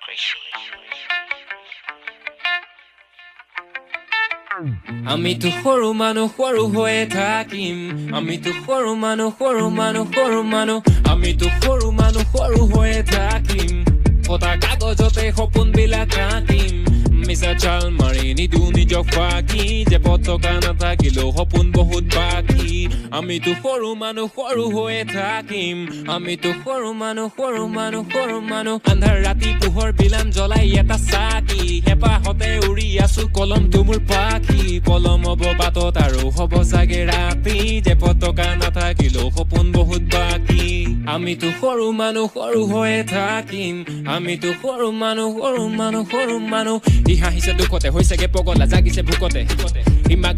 Krishi. আমিতো সৰু মানুহ, সৰু হৈয়ে থাকিম। আমিতো সৰু মানুহ, সৰু মানুহ, সৰু মানুহ। আমিতো সৰু মানুহ, সৰু হৈয়ে থাকিম। ফটা কাগজতে সপোনবিলাক আঁকিম। মিছা চাল মাৰি নিদো নিজক ফাঁকি। জেপত টকা নাথাকিলেও সপোন বহুত বাকী। আমিতো সৰু মানুহ, সৰু হৈয়ে থাকিম। আমিতো সৰু মানুহ, সৰু মানুহ, সৰু মানুহ। আন্ধাৰ ৰাতি পোহৰ বিলাম জ্বলাই এটা চাকি। হেঁপাহতে উৰি আছো, কলমটো মোৰ পাখি। পলম হ'ব বাটত আৰু হ'ব চাগে ৰাতি। জেপত টকা নাথাকিলেও সপোন বহুত বাকী। আমিতো সৰু মানুহ, সৰু হৈয়ে থাকিম। আমিতো সৰু মানুহ, সৰু মানুহ, সৰু মানুহ। ই হাঁহিছে দুখতে, হৈছেগে পগলা, জাগিছে ভোকতে। ই মাগিছে।